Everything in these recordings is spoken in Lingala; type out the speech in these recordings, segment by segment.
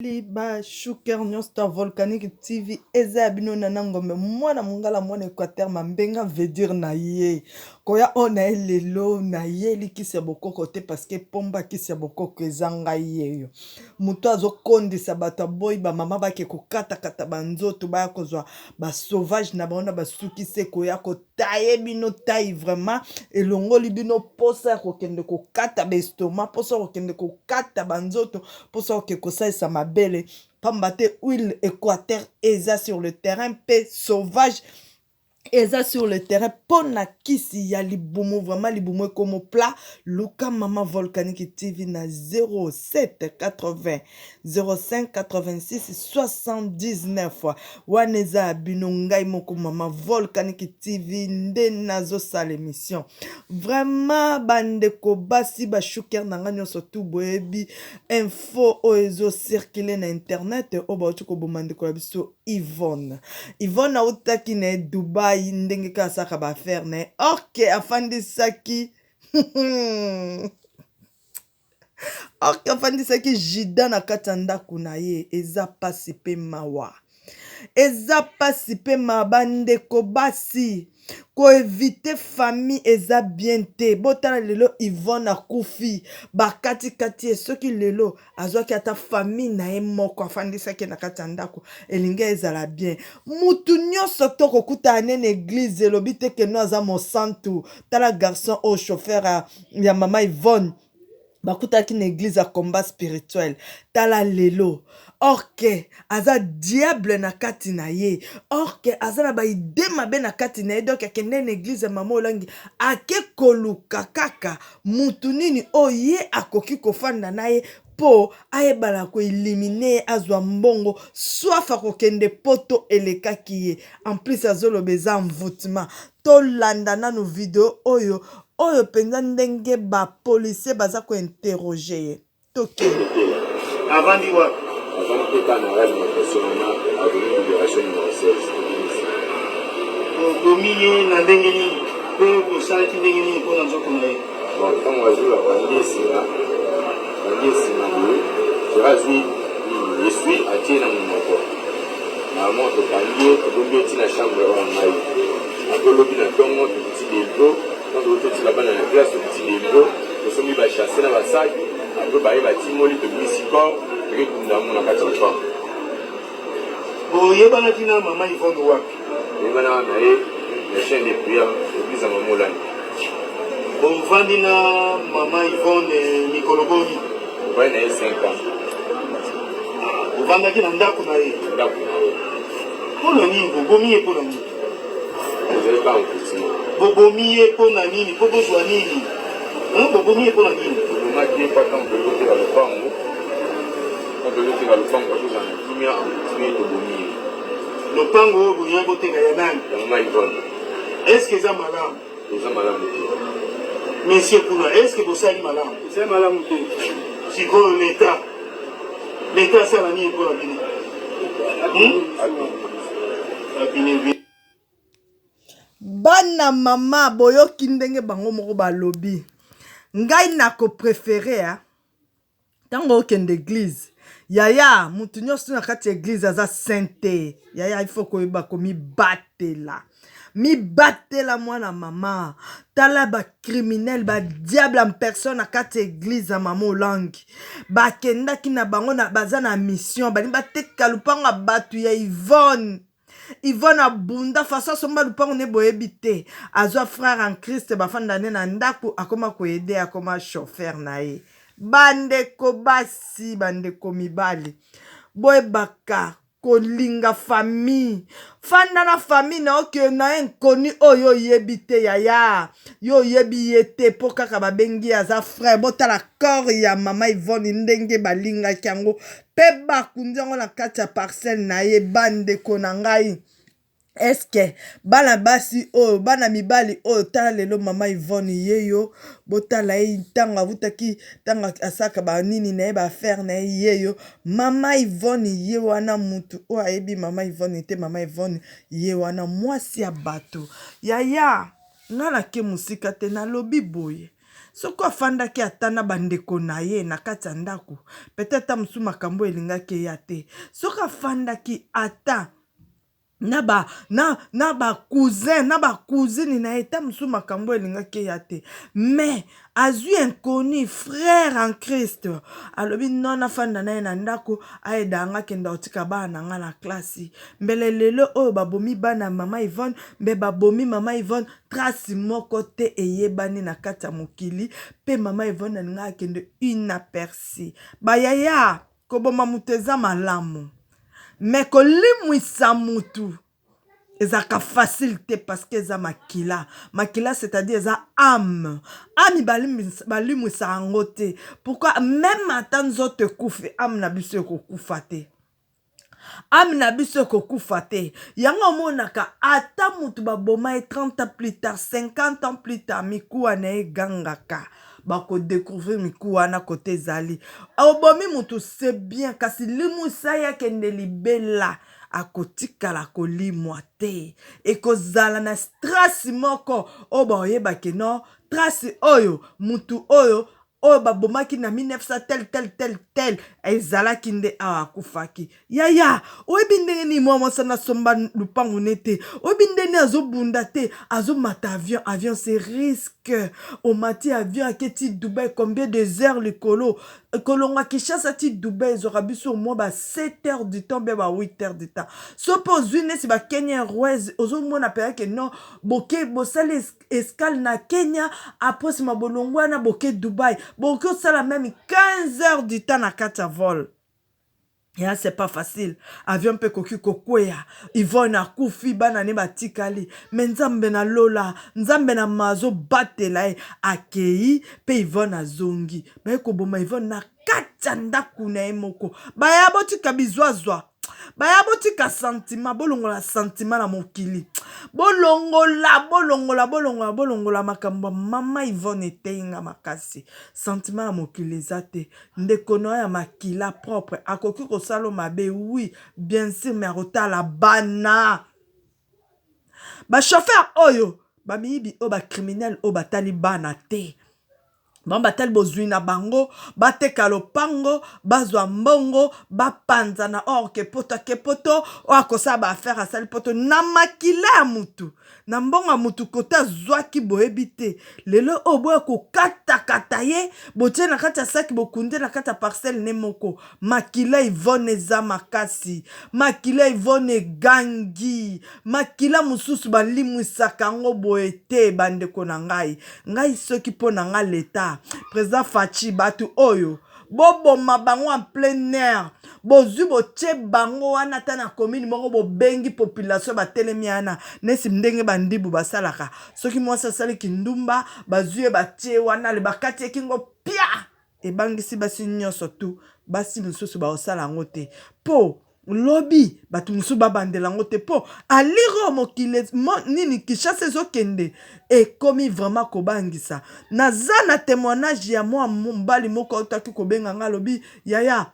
Ba shuker nyonso ta volcanique TV eza ya bino Nana Ngombe mwana mongala mwana Equateur mambenga veut dire na ye koya oyo na ye lelo nayeli kisi ya bokoko te parce que pomba kisi ya bokoko eza ngai yeyo moto azokondisa bato aboyi bamama bake kokatakata banzoto baya kozwa basauvage na bango na basukisi ekoya kotaye bino tai vraiment elongoli bino mposa ya kokende kokata baestoma mposa ya kokende kokata banzoto mposa ya kokende kosalisa mabele pamba te huile équateur eza sur le terrain mpe sauvage eza sur le terrain mpo na kisi ya libumu vraiment libumu ekomo plat luka mama volcanique tv na 07 80 05 86 79 wana eza ya bino ngai moko mama volcanique tv nde nazosala émission vraiment bandeko basi bashuker na ngai nyonso tu boyebi info oyo ezocircule na internet oyo bauti koboma ndeko na biso Yvonne. Yvonne autaki na ye Dubai ndenge kaka asalaka ba affaire na ye orke afandisaki orke afandisaki Judas na kati ya ndako na ye. Eza pasi pe mawa, eza pasi pe mawa bandeko basi. Ko eviter famille eza bien te botala lelo Yvonne akufi bakati kati ye soki lelo azwaki ata famille na ye moko afandisaki na kati ya ndako elingi ezala bien mutu nyonso to kokutana ne na eglise elobi te keno aza mosantu tala garçon oyo chauffeur ya mama Yvonne bakutaki na eglise ya combat spirituel tala lelo orke aza diable na kati na ye orke aza na baide mabe na kati na ye donk akende na eglise ya mama olangi ake koluka kaka mutu nini oyo ye akoki kofanda na ye mpo ayebana koelimine ye azwa mbongo soif akokende poto elekaki ye en plus azoloba eza envoutement tolanda nanu video oyo oyo penza ndenge ba policiers baza ko interroger ye tokende. Avandi wapi? Avandi mpe kaka na rade Makoso wana avenue Liberation numero 16 Tobimisi. Bobomi ye na ndenge nini mpe bosalaki ndenge nini mpo na nzoto na ye? Bon, ntango azwi bakangi esinga, kangi esinga boye, Gérard azwi nini esui atie na monoko. Normalement tokangi ye, tobombi ye ti na chambre oyo ya ngai. Apres lobi na ntongo tokiti Delvaux. Tango tozo tika bana na classe tokiti delvo tosombi ba chasse na ba sac apres baye batimoli tobimisi corps toke kunda yango na kati ya lopango. Boyebanaki na mama Yvonne wapi? Toyebanaka na ye na chaine de prière eglise ya mama Olangi. Bovandi na mama Yvonne mikolo boni? Tovandi na ye 5 ans. Ah, bovandaki na ndako na ye? Ndako na ye. Mpo na nini bobomi ye mpo na nini? Ezali kaka nkuti. Bobomi ye mpo na nini? Mpo bozwa nini? Hein? Bobomi ye mpo na nini? Tobomaki ye mpo ntango toyei koteka lopango, ntango toyei koteka lopango mpo tozala na kimia, enkuti ye tobomi ye. Lopango oyo boyei koteka ya nani? Ya mama Yvonne. Est-ce que eza malamu? Eza malamu te. Monsieur kuna, est-ce que bosali malamu? Eza malamu te. Sikoyo l'Etat, l'Etat asala nini mpo na bino? Hmm? Bana mama boyoki ndenge bango moko balobi ngai nako prefere ah ntango okende eglise yaya mutu nyonso na kati ya eglise aza saint te yaya il faut koyeba komibatela mibatela mwana mama tala bacriminel badiable en personne na kati ya eglise ya mama olangi bakendaki na bango na, baza na mission balingi bateka lupango ya bato ya ivone Yvonne abunda façon asomba lupango ne boyebi te azwa frère en Christ bafanda ne na ndako akoma koyede akoma chauffeur na ye bandeko basi bandeko mibali boyebaka kolinga famille fanda na famille na oke na inconnu oyo oyebi te yaya yo oyebi ye te mpo kaka babengi ye aza frère botala corps ya mama Yvonne ndenge balingaki yango mpe bakundi yango na kati ya parcelle na ye bandeko na ngai eske bana basi oyo bana mibali oyo tala lelo mama Yvonne ye yo botala ye ntango awutaki ntango asaka banini na ye baaffaire na ye ye yo mama Yvonne ye wana mutu oyo ayebi mama Yvonne te mama Yvonne ye wana mwasi ya bato yaya nga nake mosika te nalobi boye. Soki afandaki ata na bandeko na ye na kati ya ndako, peut-être ata mosusu makambo elingaki eya te. Soki afandaki ata na ba na na ba cousin na ba cousine na ye, ta mosusu makambo elingaki eya te. Mais azwi inconnu, frère en Christ, alobi non, nafanda na ye na ndako, ayeda nga akenda kotika bana na nga na klasi. Mbele lelo oyo babomi bana mama Yvonne, mbe babomi mama Yvonne, trace moko te eyebani na kati ya mokili, mpe mama Yvonne alinga akende inaperçu. Bayaya, koboma moto eza malamu, me kolimwisa mutu ezalaka facile te, parce que eza makila. Makila, c'est-à-dire eza âme. Âme balimwisa yango te. Pourquoi? Même ata nzoto ekufi, âme na biso ekokufa te. Âme na biso ekokufa te. Yango omonaka ata mutu baboma ye 30 ans plus tard, 50 ans plus tard, mikuwa na ye egangaka, bakodécouvrir mikuwa wana kote ezali. Obomi mutu, c'est bien, kasi limwisa ye akende libela, akotikala kolimwa te. Ekozala na trace moko oyo baoyebake no trace oyo mutu oyo babomaki na 1900 tel tel tel tel ezalaki nde awa akufaki. Yaya, oyebi ndenge nini mwa mwasi nasomba lupangu ne te? Oyebi ndenge nini azobunda te, azomata avion? Avion, c'est risque. Omati avion, aketi Dubai, combien des heures likolo? Kolongwa Kinshasa ti Dubai ezwaka biso au moins ba 7 heures du temps, mpe ba 8 heures du temps. So mpe ozwi neti ba Kenya Airways, ozomona mpenza ke non, boke bosali escale na Kenya, après nsima bolongwa wana boke Dubai, bokoki osala même 15 heures du temps na kati ya vol. Ya, c'est pas facile. Avion mpe ekoki kokweya, Yvonne akufi, bana ne batikali. Me Nzambe na lola, Nzambe na ma azobatela ye, akei mpe Yvonne azongi. Baye koboma Yvonne na kati ya ndako na ye moko. Baya, botika bizwazwa. Baya, botika sentiment, bolongola sentiment na mokili. Bolongola, bolongola, bolongola, bolongola. Makambo ya mama Yvonne eteyi nga makasi. Sentiment ya mokili eza te. Ndeko na yo ya makila propre akoki kosala mabe, oui, bien sûr, mais akotala bana. Bachauffeur oyo, bamiyibi oyo, bacriminel oyo, batali bana te. Bango batali bozwi na bango, bateka lopango, bazwa mbongo, bapanza na or ke poto, ake poto, oyo akosala baaffaire, asali poto na makila ya mutu, na mbongo ya mutu kote azwaki, boyebi te. Lelo oyo boya kokatakata ye, botie na kati ya saki, bokunde na kati ya parcelle ne moko. Makila Yvonne eza makasi, makila Yvonne egangi. Makila mosusu balimwisaka yango boye te. Bandeko na ngai, ngai soki mpo na ngai leta, président Fatshi, bato oyo boboma bango en plein air. Bozwi, botie bango wana ata na commune moko, bobengi population, batelemi wana nesi ndenge bandibu basalaka. Soki mwasi asaliki ndumba, bazwi ye, batie wana, le bakati ye kingo, pia, ebangisi basi nyonso tu. Basi mosusu baosala yango te, mpo lobi bato mosusu babandela yango te, mpo alire oyo mokili nini Kinshasa ezokende, ekomi vraiment kobangisa. Naza na témoignage ya mwa mobali moko autaki kobenga nga, alobi: "Yaya,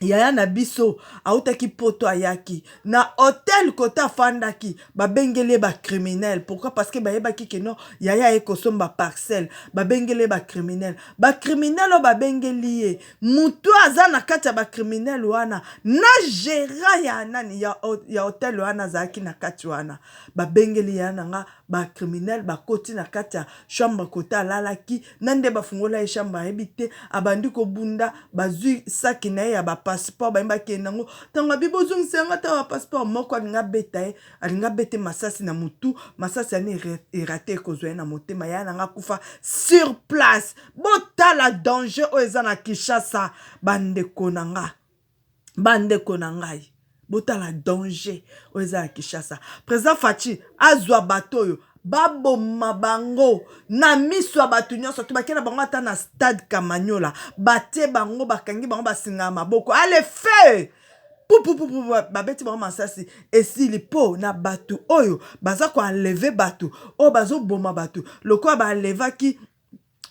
yaya na biso autaki poto, ayaki na hotel kote afandaki, babengeli ye bacriminel." Pourquoi? Parce que bayebaki ke non, yaya aye kosomba parcelle. Babengeli ye bacriminel. Bacriminel oyo babengeli ye, motu aza na kati ya bacriminel wana na gérant ya nani ya hotel wana azalaki na kati wana. Babengeli yaya na nga bacriminel, bakoti na kati ya chambre kote alalaki na nde bafungola ye chambre, ayebi te, abandi kobunda. Bazwi saki na ye ya bapasseport, bayembi bakende yango. Ntango abi: "Bozongisa yango ata bapasseport moko", alingi abeta ye, alingi abete masasi na motu, masasi yani erate, ekozwa ye na motema. Ya nanga akufa sur place. Botala danger oyo eza na Kinshasa, bandeko na nga, bandeko na ngai, botala danger oyo eza na Kinshasa. Président Fatshi azwa bato oyo, baboma bango na miso ya bato nyonso to bakei na bango ata na stade Kamanyola, batie bango, bakangi bango, basingaka maboko, ale fe pupupupu, babeti bango masasi, esili. Mpo na bato oyo baza koenlever bato oyo bazoboma bato, lokola baenlevaki.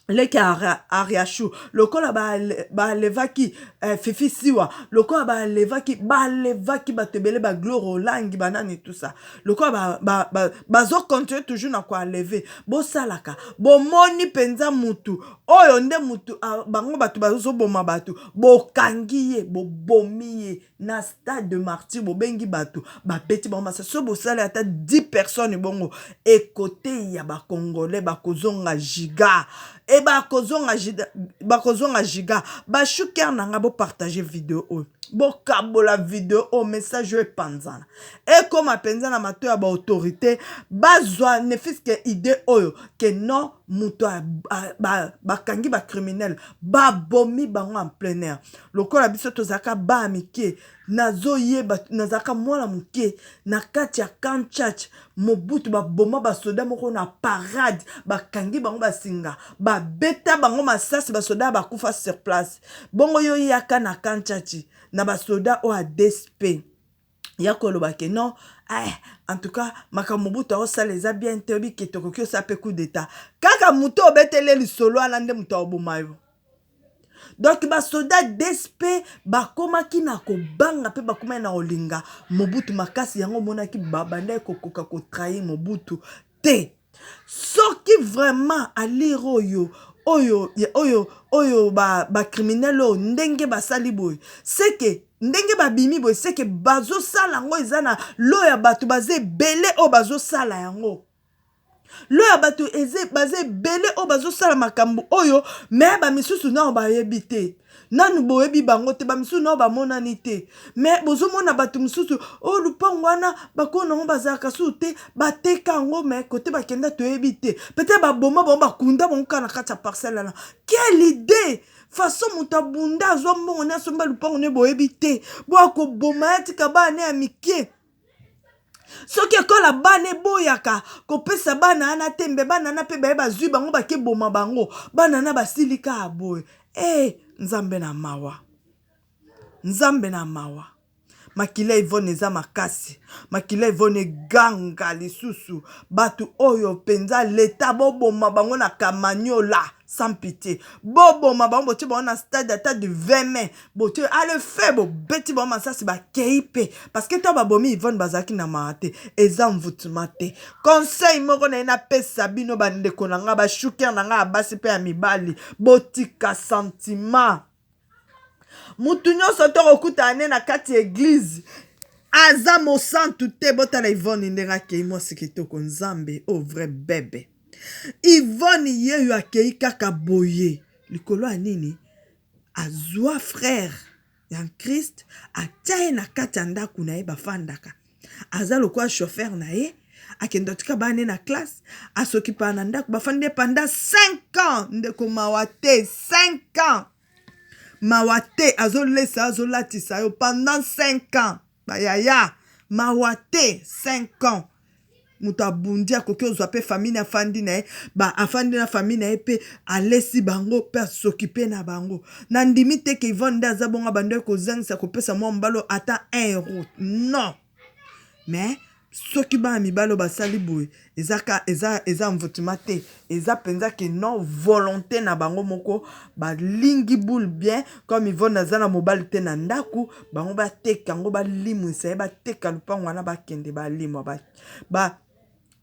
Leki ya Ariachou, lokola balevaki ba eh, Fifi Siwa, lokola balevaki balevaki bato ebele ba Gloire Olangi banani tout ça, lokola ba, ba, ba, bazo continuer toujours na koaleve. Bosalaka bomoni mpenza mutu oyo nde mutu bango bato bazoboma bato, bokangi ye bobomi ye na stade de martyr, bobengi bato babeti bango masasi. So bosali ata 10 personnes bongo ekote ya bacongolais bakozonga giga e bakozonga giga, bakozonga giga. Bashuker na nga, bopartage video oyo, bokabola video oyo, message oyo epanzana, ekoma mpenza na mato ya baautorité, bazwa ne fût-ce que idée oyo ke non, moto bakangi bacriminel, babomi bango en plein air. Lokola biso tozalaka baa mike, nazoyeba nazalaka mwana moke na kati ya camp Tshatshi, Mobutu baboma basoda moko na parade, bakangi bango basinga, babeta bango masasi, basoda bakufa sur place. Bongo yo yaka na camp Tshatshi na basoda oyo ya DSP ya koloba ke non, eh, en tout cas makambo Mobutu aosala eza bien te, oyebi ke tokoki osala mpe coup d'état. Kaka moto obetele lisolo wana nde moto aoboma yo. Donc basoda DSP bakomaki na kobanga mpe bakomaki na kolinga Mobutu makasi. Yango omonaki babandaki kokoka kotrahir Mobutu te. Soki vraiment alire oyo oyo oyo oyo bacriminel ba oyo ndenge basali boye, seke ndenge babimi boye, seke bazosala yango eza na lo ya bato baza ebele oyo bazosala yango, lo ya bato baza ebele oyo bazosala makambo oyo, me bamisusu nao bayebi te, nanu boyebi bango te, bamisusu nao bamonani te. Me bozomona bato mosusu oyo lupango wana bakona yango bazalaka susu te, bateka yango, me kote bakenda toyebi te, peut-être baboma bango, bakunda bango kaka na kati ya parcelle wana. Quelle idée! Façon moto abunda, azwa mbongo ne, asomba lupango ne, boyebi te, boya koboma ya tika bana ne ya mike. Soki ekola bana eboyaka kopesa bana wana te, mbe bana wana mpe baye bazwi bango, bakeboma bango, bana wana basili kaka boye. E Nzambe na mawa, Nzambe na mawa. Makila Ivone eza makasi, makila Ivone eganga lisusu. Bato oyo mpenza leta boboma bango na Kamanyola sans pitié, boboma bango, botie bango na stade ata du 20 mai, botie ale fe, bobeti bango masasi, bakei mpe parce que ntango babomi Ivone bazalaki na mawa te, eza mvutuma te. Conseil moko na ye napesa bino bandeko na ngai, bashuker na ngai ya basi mpe ya mibali, botika sentiment. Mutu nyonso tokokutana ne na kati ya eglize aza mosantu te. Botala Ivone ndenge akei, mwasi kitoko, Nzambe o vrai bebe. Ivone yeyo akei kaka boye likolo ya nini? Azwa frère ya Christ, atia ye na kati ya ndako na ye, bafandaka, aza lokola chauffeur na ye, akende atika bana ne na classe, asokipa na ndako, bafandi pendant 5 ans. Ndeko, mawa te, 5 ans, mawa te, azolesa, azolatisa yo pendant 5 ans. Bayaya, mawa te, 5 ans. Moto abundi, akoki ozwa mpe famille, afandi na ye, afandi na famille na ye mpe alesi bango mpe asokipe na bango. Nandimi te ke Ivone nde aza bongo, abandi kozangisa kopesa mwa mobali ata 1 euro, non. Mais soki bana mibali oyo basali boye, eza ka eza mvutuma te, eza mpenza ke non, volonté na bango moko, balingi boule bien. Comme Ivone aza na mobali te na ndako, bango bateka yango, balimwisa ye, bateka lupango wana, bakende balimwa,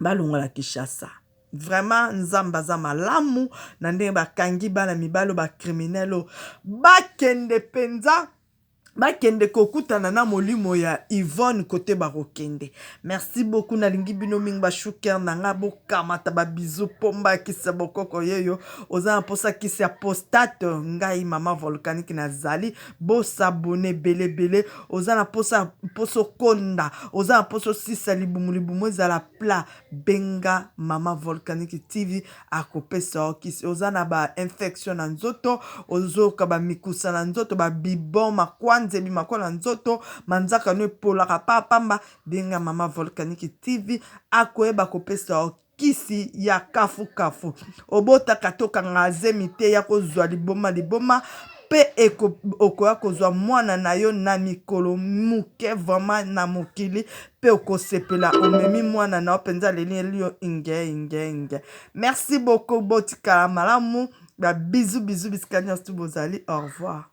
balongola Kinshasa. Vraiment Nzambe aza malamu na ndenge bakangi bana mibali oyo bacriminel oyo, bakende mpenza, bakende kokutana na molimo ya Yvonne kote bakokende. Merci beaucoup, nalingi bino mingi, bashuker na nga, bokamata babizu pomba kisi bokoko yeyo. Oza na mposa kisi ya prostate, ngai mama volcanique nazali, bosabone ebelebele. Oza na mposa mposa okonda, oza na mposa osisa libumu, libumu ezala plat, benga mama volcanique TV, akopesa yo kisi. Oza na bainfection na nzoto, ozoyoka bamikusa na nzoto, babibon, makwanza ebimako na nzoto, manzaka no epolaka papamba, benga mama volcanique TV, akoyeba kopesa yo kisi ya kafukafu. Obotaka tokanga zemi te, ya kozwa liboma liboma mpe okoya kozwa mwana na yo na mikolo moke vraiment na mokili, mpe okosepela omemi mwana na yo mpenza, aleli yo inge inge inge. Merci beaucoup, botikala malamu. Ba bisous bisous bisika nyonso bozali. Au revoir.